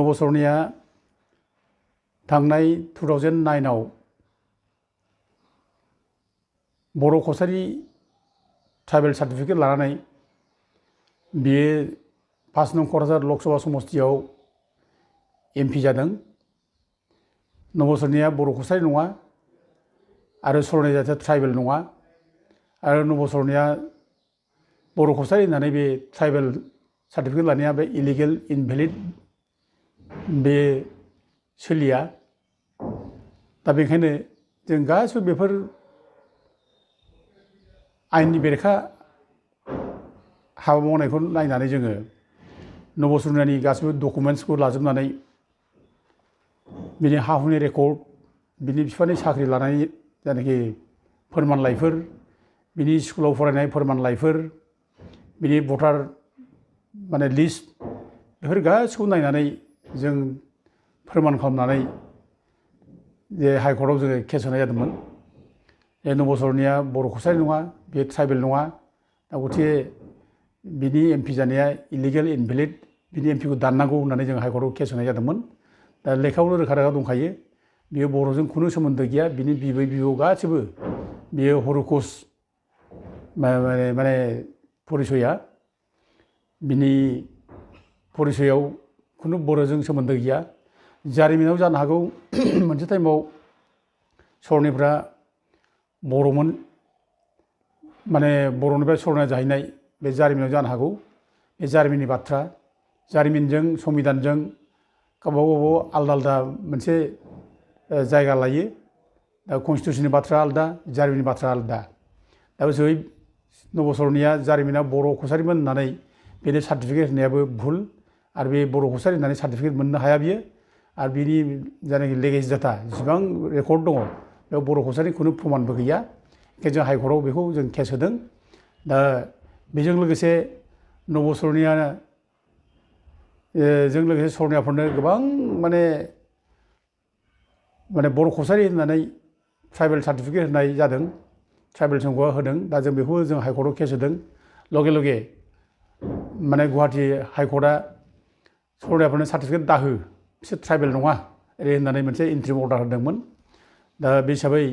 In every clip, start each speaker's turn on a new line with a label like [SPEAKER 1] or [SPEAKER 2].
[SPEAKER 1] नबसरनिया थांनाय 2009आव बर' Kasari tribal certificate लानानै बियो 5 नं क'क्राझार लकसभा समस्तियाव एमपि जादों। नबसरनिया बर' कसारी नङा आरो सरनाय जाथिया ट्राइबेल नङा आरो नबसरनिया बर' कसारी होननानै बे ट्राइबेल सार्टिफिकेट लानाया बे इलिगेल इनभेलिड बे सोलिया। दा बेखायनो जों गासिबो बेफोर आयेननि बेरेखा हाबा मावनायखौ नायनानै जोङो नबसरनियानि गासिबो डकुमेन्ट्सखौ लाजोबनानै बिनि हा हुनि रेकर्ड, बिनि बिफानि साख्रि लानाय जायनाखि फोरमानलाइफोर, बिनि स्कुलाव फरायनाय फोरमानलाइफोर, बिनि भटार लिस्ट, बेफोर गासिखौबो नायनानै जों फोरमान खालामनानै जे हाइकर्टआव जोङो केस होनाय जादोंमोन। जे नबसरनिया बर' कसारी नङा, बे ट्राइबेल नङा, दा गथिखे बिनि एमपि जानाया इलिगेल इनभेलिड, बिनि एमपिखौ दाननांगौ होननानै जों हाइकर्टआव केस होनाय जादोंमोन। दा लेखायावनो रोखा रोखा दंखायो, बियो बर'जों खुनु सोमोन्दो गैया, बिनि बिबै बिबौ गासिबो बियो हरिकस माने परिचया, बिनि परिचयाव खुनु बर'जों सोमोन्दो गैया। जारिमिनाव जानो हागौ मोनसे टाइमाव सरनिफ्रा बर'मोन, माने बर'निफ्राय सरनाय जाहैनाय बे जारिमिनाव जानो हागौ। बे जारिमिननि बाथ्रा, जारिमिनजों संबिधानजों गावबागाव आलदा आलदा मोनसे जायगा लायो। दा कनस्टिटिउसननि बाथ्रा आलदा, जारिमिननि बाथ्रा आलदा। दा बे नबसरनिया जारिमिना बर' कसारीमोन होननानै बेनो सार्टिफिकेट होनायाबो भुल, आरो बे बर' कसारी होननानै सार्टिफिकेट मोननो हाया बियो। आरो बिनि जायनाखि लेगेसि डाटा जेसेबां रेकर्ड दङ बेयाव बर' कसारीनि खुनु प्रमानबो गैया। ओंखायनो जों हाइकर्टआव बेखौ जों केस होदों। दा बेजों लोगोसे नबसरनिया जों लोगोसे सरनियाफोरनो गोबां माने बर' कसारी होननानै ट्राइबेल सार्टिफिकेट होनाय जादों, ट्राइबेल संघआ होदों। दा जों बेखौ जों हाइकर्टआव केस होदों। लगे लगे माने गुवाहाटी हाइकर्टआ सरनियाफोरनो सार्टिफिकेट दाहो, बिसोर ट्राइबेल नङा ओरै होननानै मोनसे इन्ट्रिम अर्डार होदोंमोन। दा बे हिसाबै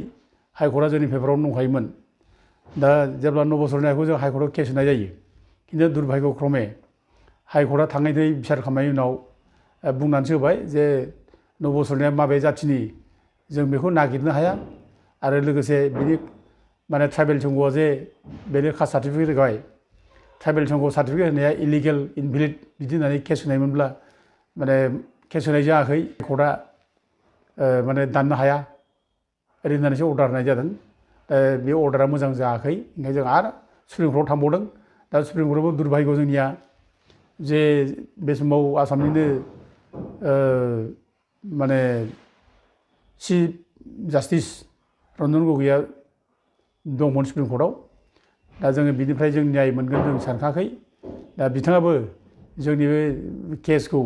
[SPEAKER 1] हाइकर्टआ जोंनि फेभरावनो दंखायोमोन। दा जेब्ला नबसरनियाखौ जों हाइकर्टआव केस होनाय जायो, खिन्थु दुर्भाग्य क्रमे हाइकर्टआ थाङै थुङै बिसार खालामनायनि उनाव बुंनानैसो होबाय जे नबसरनिया माबे जाथिनि जों बेखौ नागिरनो हाया, आरो लोगोसे बिनि माने ट्राइबेल संघआ जे बेनो कास्ट सार्टिफिकेट होबाय, ट्राइबेल संघ सार्टिफिकेट होनाया इलिगेल इनभेलिड बिदि होननानै केस होनायमोनब्ला माने केस होनाय जायाखै, कर्टआ माने दाननो हाया ओरै होननानैसो अर्डार होनाय जादों। बे अर्डारा मोजां जायाखै, ओंखायनो जों आरो सुप्रिम कर्टआव थांबावदों। दा सुप्रिम कर्टआवबो दुर्भाग्य जोंनिया जे बे समाव आसामनिनो माने चिफ जास्टिस रन्जन गगैआ दंमोन सुप्रिम कर्टआव। दा जोङो बिनिफ्राय जों न्याय मोनगोन जों सानखायाखै। दा बिथाङाबो जोंनि बे केसखौ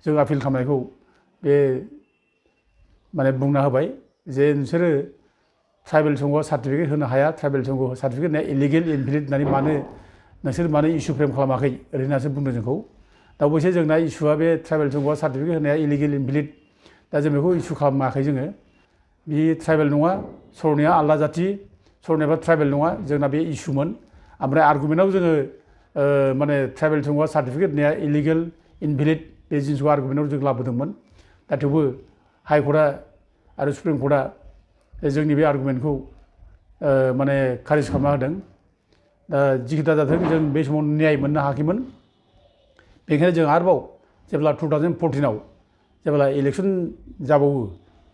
[SPEAKER 1] जों आपिल खालामनायखौ बे माने बुंना होबाय जे नोंसोरो ट्राइबेल संघआ सार्टिफिकेट होनो हाया, ट्राइबेल संघ सार्टिफिकेट होनाया इलिगेल इनभेलिड होननानै नोंसोर मानो इसु फ्रेम खालामाखै ओरै होननासो बुंदों जोंखौ। दा अबयसे जोंना इसुआ बे ट्राइबेल संघआ सार्टिफिकेट होनाया इलिगेल इनभेलिड, दा जों बेखौ इसु खालामाखै जोङो। बे ट्राइबेल नङा, सरनिया आलदा जाथि, सरनियाबा ट्राइबेल नङा, जोंना बे इसुमोन। ओमफ्राय आर्गुमेन्टआव जोङो माने ट्राइबेल संघआ सार्टिफिकेट होनाया इलिगेल इनभेलिड बे जिनिसखौ आर्गुमेन्टआव जों लाबोदोंमोन। दा थेवबो हाइकर्टआ आरो सुप्रिम कर्टआ जोंनि बे आर्गुमेन्टखौ माने खारिज खालामना होदों। दा जिखि दाजाथों जों बे समाव न्याय मोननो हायाखैमोन। बेनिखायनो जों आरोबाव जेब्ला 2014आव जेब्ला इलेक्सन जाबावो,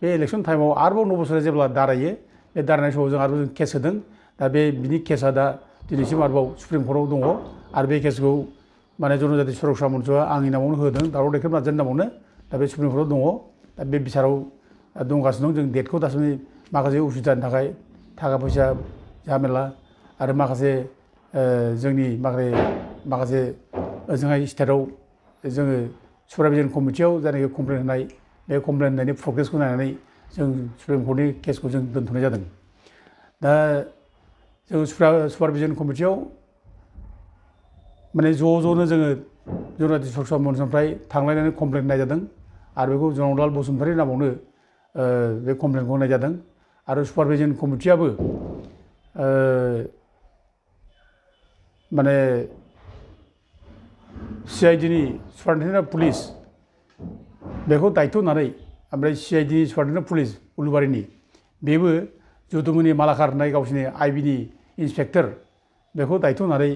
[SPEAKER 1] बे इलेक्सन टाइमाव आरोबाव नबसरनिया जेब्ला दारायो, बे दारायनाय समाव जों आरोबाव केस होदों। दा बिनि केसआ दा दिनैसिम आरोबाव सुप्रिम कर्टआव दङ, आरो बे केसखौ माने जनजाति सुरक्षा मन्चआ आंनि नामावनो होदों, दावराव दैखेब नार्जारिनि नामावनो। दा बे सुप्रिम कर्टआव दङ, दा बे बिसाराव दंगासिनो दं। जों डेटखौ दासिम माखासे उसुबिदानि थाखाय थाखा फैसा झामेला आरो माखासे जोंनि माखासे ओजोंहाय स्टेटआव जोङो सुपारभिजन कमिटियाव जायनाखि कमप्लेन होनाय, बे कमप्लेन होनायनि प्रग्रेसखौ नायनानै जों सुप्रिम कर्टनि केसखौ जों दोनथ'नाय जादों। दा जों सुपारभिजन कमिटियाव माने ज'नो जोङो जनजाति सुरक्षा मन्चनिफ्राय थांलायनानै कमप्लेन होनाय जादों, आरो बेखौ जनरलाल बसुमतारी नामावनो बे कमप्लेनखौ होनाय जादों आरो सुपारभिजन कमिटियाबो माने CIDनि सुपारिनटेन्डेन्ट अफ पुलिस बेखौ दायित्व होनानै ओमफ्राय CID सुपारिनटेन्डेन्ट अफ पुलिस उलुबारिनि बेबो जुदुमनि मालाकार होननाय गावसिनि IBनि इन्सपेक्टर बेखौ दायित्व होनानै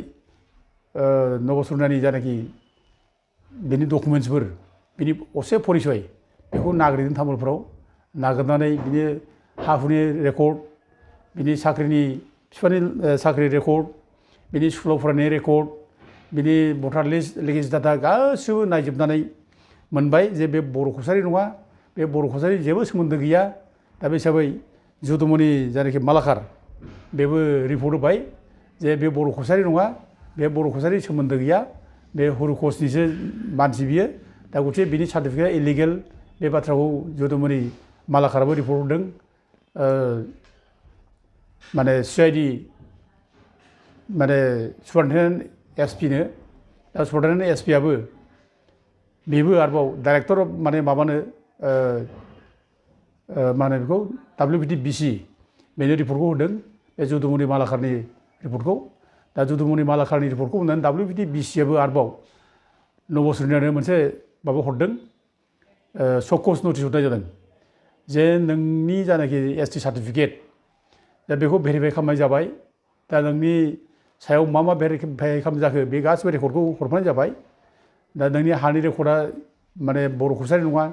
[SPEAKER 1] नबसरनानि जानाखि बिनि डकुमेन्ट्सफोर बिनि असे परिचय बेखौ नागिरदों तामुलपुराव नागिरनानै बिनि हा हुनि रेकर्ड बिनि साख्रिनि बिफानि साख्रि रेकर्ड बिनि स्कुलाव फरायनाय रेकर्ड बिनि भटार लिस्ट लिगेज डाटा गासिबो नायजोबनानै मोनबाय जे बे बर' कसारि नङा बे बर' कसारि जेबो सोमोन्दो गैया दा बे हिसाबै जुदुमनि जायनाखि मालाकार बेबो रिपर्ट होबाय जे बे बर' कसारि नङा बे बर' कसारि सोमोन्दो गैया बे हरुकसनिसो मानसि बियो दा गथिखे बिनि सार्टिफिकेटआ इलिगेल बे बाथ्राखौ जुदुमनि मालाकाराबो रिपर्ट होदों माने CID माने सुपारिनटेन्डेन्ट SP नो दा सुपारिनटेन्डेन्ट SP आबो बेबो आरोबाव डाइरेक्टर अफ माने माबानो मा होनो बेखौ WPTBC बेनो रिपर्टखौ होदों बे जुदुमनि मालाकारनि रिपर्टखौ दा जुदुमनि मालाकारनि रिपर्टखौ होनानै WPTBC आबो आरोबाव नबसरनायानो मोनसे माबा हरदों सकस नटिस हरनाय जादों जे नोंनि जानाखि ST सार्टिफिकेट दा बेखौ भेरिफाइ खालामनाय जाबाय दा नोंनि सायाव मा मा भेरिफाइ खालामनाय जाखो बे गासिबो रेकर्डखौ हरफानाय जाबाय दा नोंनि हानि रेकर्डआ माने बर' कसारि नङा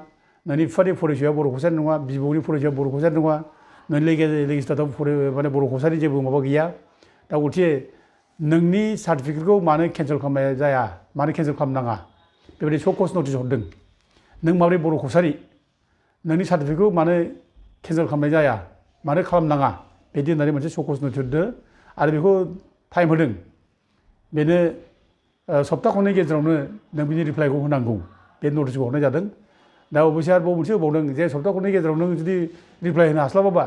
[SPEAKER 1] नोंनि बिफानि परिचयआ बर' कसारि नङा बिबौनि परिचयआ बर' कसारि नङा नोंनि लेजिस्लेटिभ माने बर' कसारि जेबो माबा गैया दा गथिखे नोंनि सार्टिफिकेटखौ मानो केन्सेल खालामनाय जाया मानो केन्सेल खालामनाङा बेबायदि सकस नटिस हरदों नों माबोरै बर' कसारि नोंनि सार्टिफिकेटखौ मानो केन्सेल खालामनाय जाया मानो खालामनाङा बिदि होननानै मोनसे सकस नटिस हरदों आरो बेखौ टाइम होदों बेनो सप्ता खननै गेजेरावनो नों बिनि रिप्लाइखौ होनांगौ बे नटिसखौ हरनाय जादों दा अबयसे आरोबाव मोनसे होबावदों जे सप्ता खननै गेजेराव नों जुदि रिप्लाइ होनो हास्लाबाबा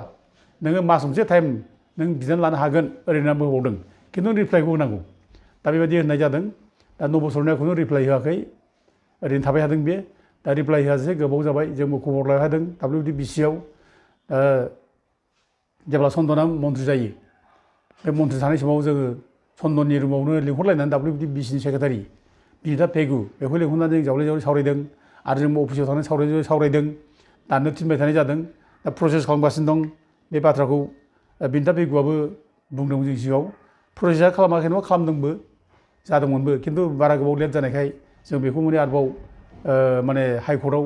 [SPEAKER 1] नोङो मास मोनसे टाइम नों बिनानै लानो हागोन ओरैनो होबावदों खिन्थु रिप्लाइखौ होनांगौ दा बेबायदि होननाय जादों दा नबसरनाया खुनु रिप्लाइ होआखै ओरैनो थाबाय थादों बे दा रिप्लाइ होआसै गोबाव जाबाय जोंबो खबर लाहैदों WPTBC आव जेब्ला चन्दना मन्थ्रि जायो बे मन्थ्रि थानाय समाव जोङो चन्दननि रुमावनो लिंहरलायनानै WPTBCनि सेक्रेटारि बिदा पेगु बेखौ लिंहरनानै जों जावले सावरायदों आरो जों अफिसाव थांनानै सावरायदों दाननो थिनबाय थानाय जादों दा प्रसेस खालामगासिनो दं बे बाथ्राखौ बिदा पेगुआबो बुंदोंमोन जों सिगाङाव प्रसेसा खालामाखै नङा खालामदोंबो जादोंमोनबो खिन्थु बारा गोबाव लेट जानायखाय जों बेखौ माने आरोबाव माने हाइकर्टआव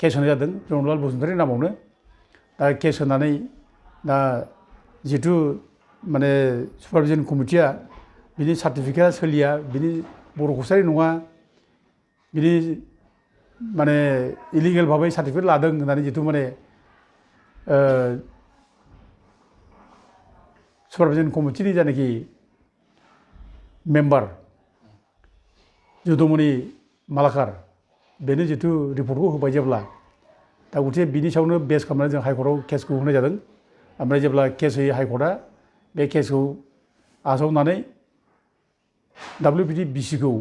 [SPEAKER 1] केस होनाय जादों जनरलाल बसुमतारी नामावनो दा केस होनानै दा जिथु माने सुपारभिजन कमिटिया बिनि सार्टिफिकेटआ सोलिया बिनि बर' कसारि नङा बिनि माने इलिगेल भाबै सार्टिफिकेट लादों होननानै जिथु माने सुपारभिजन कमिटिनि जानाखि मेम्बार जुदुमनि मालाकार बेनो जिथु रिपर्टखौ होबाय जेब्ला दा गथिखे बिनि सायावनो बेस खालामनानै जों हाइकर्टआव केसखौ होनाय जादों ओमफ्राय जेब्ला केस होयो हाइकर्टआ बे केसखौ आजावनानै WPTBCखौ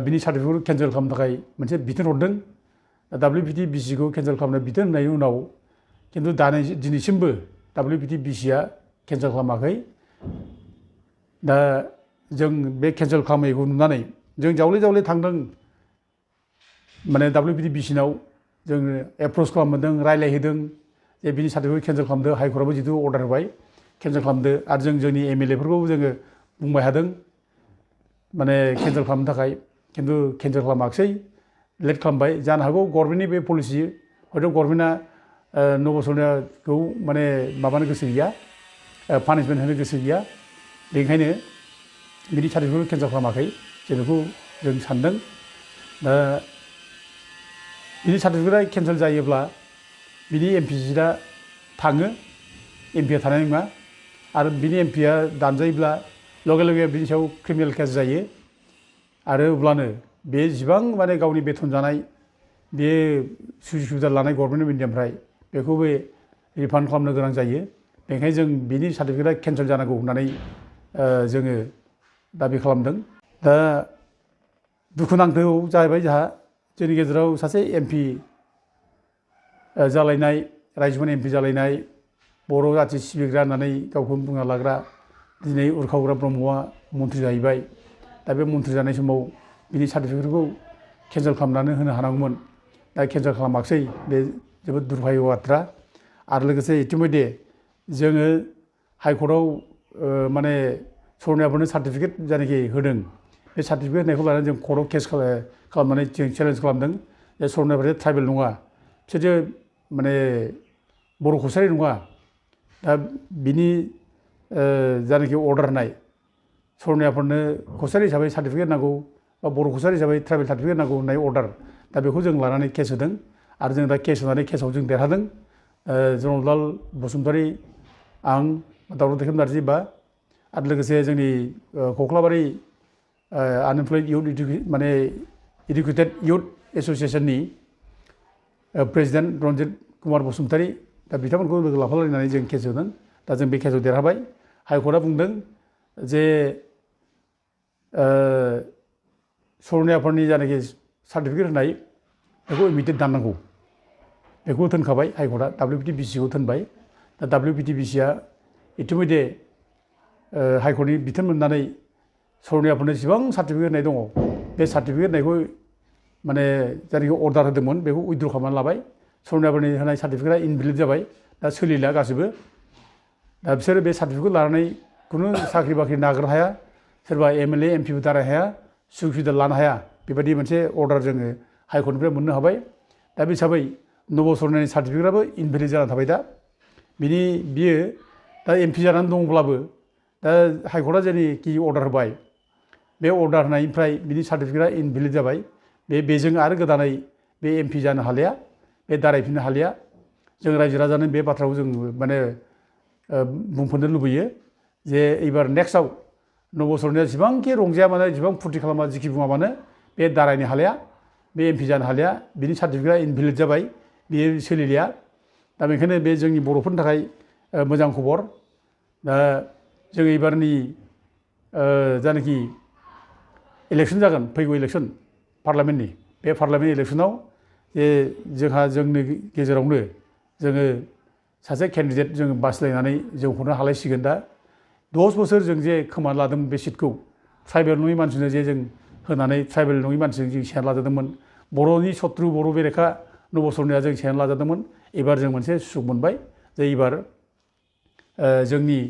[SPEAKER 1] बिनि सार्टिफिकेटखौ केन्सेल खालामनो थाखाय मोनसे बिथोन हरदों WPTBCखौ केन्सेल खालामनो बिथोन होनायनि उनाव खिन्थु दिनैसिमबो WPTBCआ केन्सेल खालामाखै दा जों बे केन्सेल खालामैखौ नुनानै जों जावले थांदों माने WPTBCनाव जों एप्रच खालामदों रायलायहैदों जे बिनि सार्टिफिकेट केन्सेल खालामदो हाइकर्टआबो जिथु अर्डार होबाय केन्सेल खालामदो आरो जोंनि MLA फोरखौबो जोङो बुंबाय थादों माने केन्सेल खालामनो थाखाय खिन्थु केन्सेल खालामाखिसै लेट खालामबाय जानो हागौ गभर्नमेन्टनि बे पलिसि हयथ' गभर्नमेन्टआ नबसरनाखौ माने माबानो गोसो गैया पानिशमेन्ट होनो गोसो गैया बेनिखायनो बिनि सार्टिफिकेटखौ केन्सेल खालामाखै जों बेखौ जों सानदों दा बिनि सार्टिफिकेटआ केन्सेल जायोब्ला बिनि MP सिटआ थाङो MP आ थानाय नङा आरो बिनि MP आ दानजायोब्ला लगे बिनि सायाव क्रिमिनेल केस जायो आरो अब्लानो बे जिबां माने गावनि बेथन जानाय बे सुजुग सुबिदा लानाय गभर्नमेन्ट अफ इन्डियानिफ्राय बेखौबो रिफान्ड खालामनो गोनां जायो बेनिखायनो जों बिनि सार्टिफिकेटआ केन्सेल जानांगौ होननानै जोङो दाबि खालामदों दा दुखुनांथाव जाहैबाय जोंहा जोंनि गेजेराव सासे एमपि जालायनाय रायजोफोरनि एमपि जालायनाय बर' जाथि सिबिग्रा होननानै गावखौनो बुंना लाग्रा दिनै उरखावग्रा ब्रह्मआ मन्थ्रि जाहैबाय। दा बे मन्थ्रि जानाय समाव बिनि सार्टिफिकेटखौ केन्सेल खालामनानै होनो हानांगौमोन। दा केन्सेल खालामाखिसै बे जोबोद दुर्भाग्य बाथ्रा। आरो लोगोसे इतिमध्य जोङो हाइकर्टआव माने सरनायाफोरनो सार्टिफिकेट जायनाखि होदों बे सार्टिफिकेट होनायखौ लानानै जों कर्टआव केस खालामनानै जों चेलेन्ज खालामदों जे सरनायाफोरा ट्राइबेल नङा, बिसोरो माने बर' कसारि नङा। दा बिनि जायनाखि अर्डार होनाय सरनायाफोरनो कसारि हिसाबै सार्टिफिकेट नांगौ बा बर' कसारि हिसाबै ट्राइबेल सार्टिफिकेट नांगौ होननाय अर्डार, दा बेखौ जों लानानै केस होदों आरो जों दा केस होनानै केसाव जों देरहादों। जनरलाल बसुमतारी, आं, दाउरथ दैखेम नार्जि बा आरो लोगोसे जोंनि कख्लाबारि आनएमप्लयड इयुथ माने इडुकेटेड इयुथ एस'सियेसननि प्रेसिडेन्ट रन्जित कुमार बसुमतारी, दा बिथांमोनखौ लोगो लाफालायनानै जों केस होदों। दा जों बे केसआव देरहाबाय। हाइकर्टआ बुंदों जे सरनायाफोरनि जायनाखि सार्टिफिकेट होनाय बेखौ इमिडियेट दाननांगौ, बेखौ थोनखाबाय हाइकर्टआ, WPTBCखौ थोनबाय। दा WPTBCआ इतिमध्य हाइकर्टनि बिथोन मोननानै सरनायाफोरनो जेसेबां सार्टिफिकेट होनाय दङ बे सार्टिफिकेट होनायखौ माने जायनाखि अर्डार होदोंमोन बेखौ उइथड्र खालामनानै लाबाय। सरनायाफोरनि होनाय सार्टिफिकेटआ इनभेलिड जाबाय, दा सोलिला गासिबो। दा बिसोरो बे सार्टिफिकेटखौ लानानै खुनु साख्रि बाख्रि नागिरनो हाया, सोरबा MLA MPबो दाराय हाया, सुख सुबिदा लानो हाया, बेबायदि मोनसे अर्डार जोङो हाइकर्टनिफ्राय मोननो हाबाय। दा बे हिसाबै नब सरनानि सार्टिफिकेटआबो इनभेलिड जानानै थाबाय। दा बियो दा MP जानानै दंब्लाबो दा हाइकर्टआ जेनोखि अर्डार होबाय बे अर्डार होनायनिफ्राय बिनि सार्टिफिकेटआ इनभेलिड जाबाय। बेजों आरो गोदानै बे MP जानो हालिया, बे दारायफिननो हालिया। जों रायजो राजानो बे बाथ्राखौ जों माने बुंफोरनो लुबैयो जे एबार नेक्स्टआव नब सरनाया जेसेबांखि रंजाया मानो, जेसेबां फुरथि खालामा जिखि बुङा मानो, बे दारायनो हालिया, बे MP जानो हालिया, बिनि सार्टिफिकेटआ इनभेलिड जाबाय, बेयो सोलिलिया। दा बेनिखायनो बे जोंनि बर'फोरनि थाखाय मोजां खबर। दा जों एबारनि जायनाखि इलेक्सन जागोन, फैगौ इलेक्सन पार्लामेन्टनि, बे पार्लामेन्ट इलेक्सनाव जे जोंहा जोंनि गेजेरावनो जोङो सासे केन्डिडेट जों बासिलायनानै जों हरनो हालायसिगोन। दा 10 बोसोर जों जे खोमाना लादोंमोन बे सिटखौ, ट्राइबेल नङि मानसिनो जे जों होनानै ट्राइबेल नङि मानसिजों जों सेना लाजादोंमोन, बर'नि सत्रु बर' बेरेखा नब सरनाया जों सेना लाजादोंमोन। एबार जों मोनसे सुख मोनबाय जे एबार जोंनि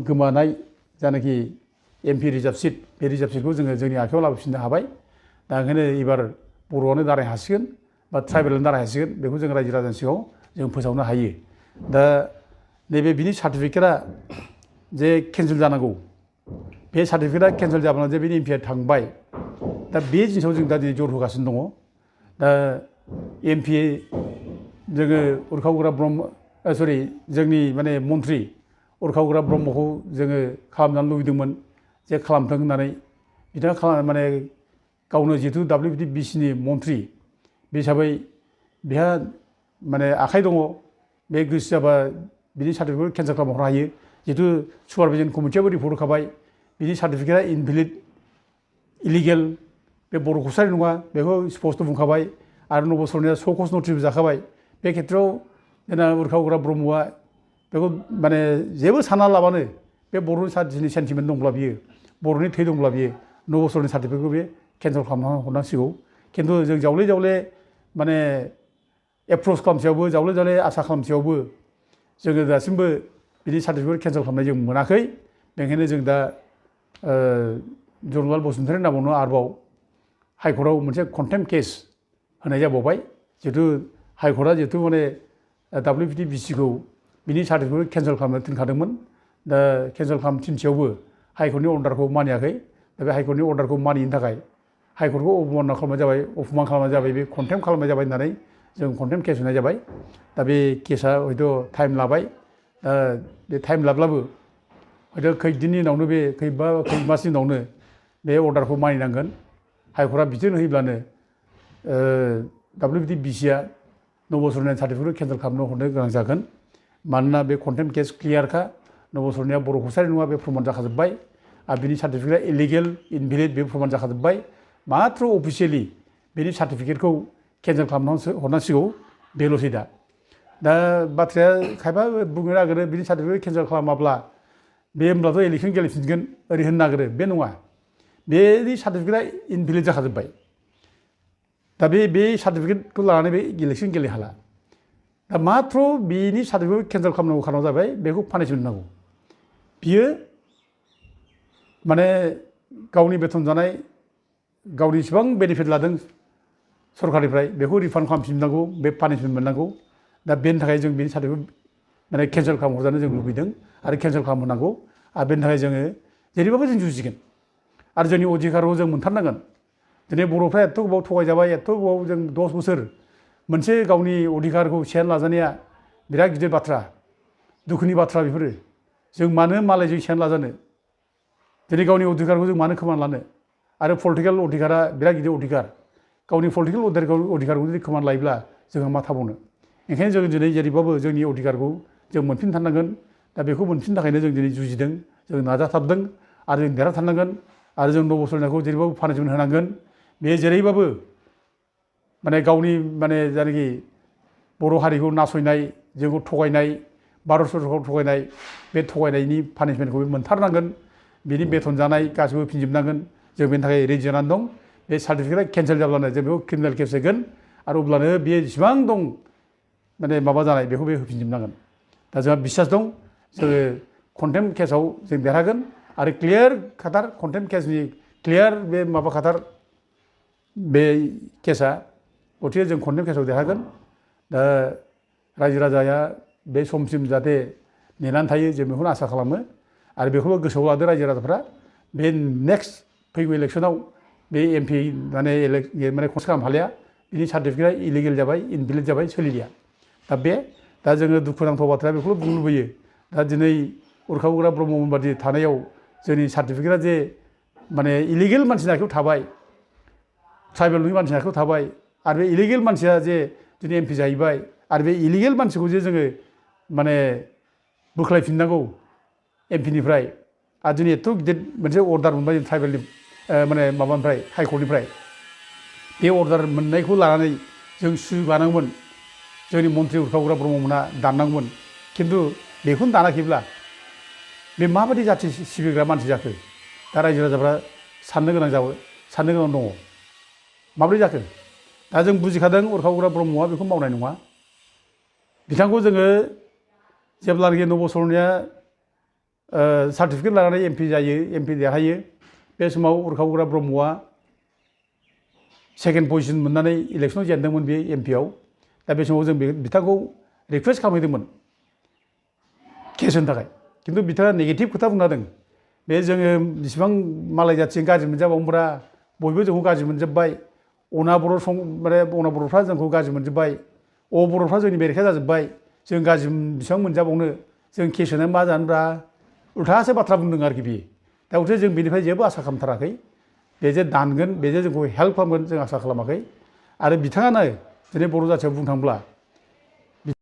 [SPEAKER 1] गोमानाय जायनाखि MP रिजार्भ सिट, बे रिजार्भ सिटखौ जोङो जोंनि आखायाव लाबोफिननो हाबाय। दा ओंखायनो एबार बर'आनो दाराय हासिगोन बा ट्राइबेलानो दाराय हासिगोन, बेखौ जों रायजो राजानि सिगाङाव जों फोसावनो हायो। दा नैबे बिनि सार्टिफिकेटआ जे केन्सेल जानांगौ, बे सार्टिफिकेटआ केन्सेल जाब्ला जे बिनि MP थांबाय, दा बे जिनिसाव जों दा दिनै जर होगासिनो दङ। दा MP जोङो उरखावग्रा ब्रह्म जोंनि माने मन्थ्रि उरखावग्रा ब्रह्मखौ जोङो खालामजानो लुबैदोंमोन जे खालामथों होननानै। बिथाङा माने गावनो जिहेतु WPTBCनि मन्थ्रि बे हिसाबै बेहा माने आखाइ दङ, बे गोसो जाबा बिनि सार्टिफिकेटखौ केन्सेल खालामहरनो हायो। जिहेतु सुपारभिजन कमिटियाबो रिपर्ट होखाबाय बिनि सार्टिफिकेटआ इनभेलिड, इलिगेल, बे बर' कसारि नङा, बेखौ स्पस्ट बुंखाबाय। आरो नब सरनाया स' कज नटिसबो जाखाबाय। बे खेत्रआव जोंना उरखावग्रा ब्रह्मआ बेखौ माने जेबो सानना लाबानो, बे बर'नि जाथिनि सेन्टिमेन्ट दंब्ला बियो, बर'नि थै दंब्ला बियो नब सरनानि सार्टिफिकेटखौ बे केन्सेल खालामना हरनांसिगौ। खिन्थु जों जावले जावले माने एप्रच खालामसेयावबो, जावले जावले आसा खालामसेयावबो जोङो दासिमबो बिनि सार्टिफिकेट केन्सेल खालामनाय जों मोनाखै। बेनिखायनो जों दा जनरलाल बसुमतारी नामावनो आरोबाव हाइकर्टआव मोनसे कन्टेम्प्ट केस होनाय जाबावबाय। जिहेतु हाइकर्टआ जिहेतु माने WPTBCखौ बिनि सार्टिफिकेटखौ केन्सेल खालामनो थिनखादोंमोन। दा केन्सेल खालामनो थिनसेयावबो हाइकर्टनि अर्डारखौ मानियाखै। दा बे हाइकर्टनि अर्डारखौ मानियैनि थाखाय हाइकर्टखौ अबमान खालामनाय जाबाय, बे कन्टेम्प्ट खालामनाय जाबाय होननानै जों कन्टेम्प्ट केस होनाय जाबाय। दा बे केसा हयथ' टाइम लाबाय। दा बे टाइम लाब्लाबो हयथ' खैदिननि उनावनो, बे खै मासनि उनावनो बे अर्डारखौ मानिनांगोन। हाइकर्टआ बिथोन होयोब्लानो WPTBCआ नब सरनानि सार्टिफिकेटखौ केन्सेल खालामनो हरनो गोनां जागोन। मानोना बे कन्टेम्प्ट केस क्लियारखा, नब सरनाया बर' कसारि नङा बे प्रमान जाखाजोब्बाय। आरो बिनि सार्टिफिकेटआ इलिगेल, इनभेलिड बे प्रमान जाखाजोब्बाय। माथ्र' अफिसियेलि बेनि सार्टिफिकेटखौ केन्सेल खालामना हरनांसिगौ बेल'सै दा बाथ्राया खायफा बुंनो नागिरो बिनि सार्टिफिकेट केन्सेल खालामाब्ला बे होमब्लाथ' इलेक्सन गेलेफिनगोन ओरै होननो नागिरो बे नङा बेनि सार्टिफिकेटआ इनभेलिड जाखाजोब्बाय दा बे सार्टिफिकेटखौ लानानै बे इलेक्सन गेलेनो हाला दा माथ्र बेनि सार्टिफिकेट केन्सेल खालामनांगौ खारनाव जाबाय बेखौ पानिशमेन्ट नांगौ बियो माने गावनि बेथन जानाय गावनि इसेबां बेनिफिट लादों सरकारनिफ्राय बेखौ रिफान्ड खालामफिननांगौ बे पानिशमेन्ट मोननांगौ दा बेनि थाखाय जों बेनि सार्टिफिकेट माने केन्सेल खालामहरजानो जों लुबैदों आरो केन्सेल खालामहोनांगौ आरो बेनि थाखाय जोङो जेरैबाबो जों जुजिगोन आरो जोंनि अधिकारखौ जों मोनथारनांगोन दिनै बर'फ्रा एथ' गोबाव थगायजाबाय एथ' गोबाव जों 10 बोसोर मोनसे गावनि अधिकारखौ सेयार लाजानाया बिराद गिदिर बाथ्रा दुखुनि बाथ्रा बेफोरो जों मानो मालायजों सेयार लाजानो दिनै गावनि अधिकारखौ जों मानो खोमाना लानो आरो पलिटिकेल अधिकारा बिराद गिदिर अधिकार गावनि पलिटिकेल अधिकारखौ जुदि खोमाना लायोब्ला जोंहा मा थाबावनो ओंखायनो जों दिनै जेरैबाबो जोंनि अधिकारखौ जों मोनफिनथारनांगोन दा बेखौ मोनफिननो थाखायनो जों दिनै जुजिदों जों नाजाथाबदों आरो जों देरहाथारनांगोन आरो जों नब सलिनायखौ जेरैबाबो पानिशमेन्ट होनांगोन बे जेरैबाबो माने गावनि माने जायनाखि बर' हारिखौ नासयनाय जोंखौ थगायनाय भारत सरकारखौ थगायनाय बे थगायनायनि पानिशमेन्टखौ मोनथारनांगोन बिनि बेथन जानाय गासिबो फिनजोबनांगोन जों बेनि थाखाय रेडि जानानै दं बे सार्टिफिकेटआ केन्सेल जाब्लानो जों बेखौ क्रिमिनेल केस होगोन आरो अब्लानो बेयो जेसेबां दं माने माबा जानाय बेखौ बे होफिनजोबनांगोन दा जोंहा बिसास दं जोङो कन्टेम्प्ट केसाव जों देरहागोन आरो क्लियार खाथार कन्टेम्प्ट केसनि क्लियार बे माबा खाथार बे केसा गथिखे जों कन्टेम्प्ट केसाव देरहागोन दा रायजो राजाया बे समसिम जाहाथे नेनानै थायो जों बेखौनो आसा खालामो आरो बेखौबो गोसोआव लादो रायजो राजाफ्रा बे नेक्स्ट फैगौ इलेक्सनाव बे एमपि माने खर्स खालामनो हालिया बिनि सार्टिफिकेटआ इलिगेल जाबाय इनभेलिड जाबाय सोलिलिया दा जोङो दुखुनांथाव बाथ्राया बेखौल' बुंनो लुबैयो दा दिनै उरखाव उरग्रा ब्रह्ममोन बादि थानायाव जोंनि सार्टिफिकेटआ जे माने इलिगेल मानसिनि आखायाव थाबाय ट्राइबेलनि मानसिनि आखायाव थाबाय आरो बे इलिगेल मानसिया जे दिनै एमपि जाहैबाय आरो बे इलिगेल मानसिखौ जे जोङो माने बोख्लायफिननांगौ एमपिनिफ्राय आरो दिनै एथ' गिदिर मोनसे अर्डार मोनबाय जों ट्राइबेलनि माने माबानिफ्राय हाइकर्टनिफ्राय बे अर्डार मोननायखौ लानानै जों सुगानांगौमोन जोंनि मन्थ्रि उरखावग्रा ब्रह्ममोना दाननांगौमोन खिन्थु बेखौनो दानाखैब्ला बे माबायदि जाथि सिबिग्रा मानसि जाखो दा रायजो राजाफ्रा साननो गोनां दङ माब्रै जाखो दा जों बुजिखादों उरखावग्रा ब्रह्मआ बेखौ मावनाय नङा बिथांखौ जोङो जेब्लानाखि नब सल'निया सार्टिफिकेट लानानै एमपि देरहायो बे समाव उरखावग्रा ब्रह्मआ सेकेन्ड पजिसन मोननानै इलेक्सनाव जेनदोंमोन बे एमपिआव दा बे समाव जों बिथांखौ रिकुवेस्ट खालामहैदोंमोन केस होनो थाखाय खिन्थु बिथाङा नेगेटिभ खोथा बुंना होदों बे जोङो बेसेबां मालाय जाथिजों गाज्रि मोनजाबावोब्रा बयबो जोंखौ गाज्रि मोनजोब्बाय अना बर'फ्रा जोंखौ गाज्रि मोनजोब्बाय बर'फ्रा जोंनि बेरेखा जाजोब्बाय जों गाज्रि बेसेबां मोनजाबावनो जों केस होनानै मा जानोब्रा उल्थासो बाथ्रा बुंदों आरोखि बियो दा उल्था जों बेनिफ्राय जेबो आसा खालामथाराखै बे जे दानगोन बे जे जोंखौ हेल्प खालामगोन जों आसा खालामाखै आरो बिथाङानो दिनै बर' जाथियाव बुंनो थाङोब्ला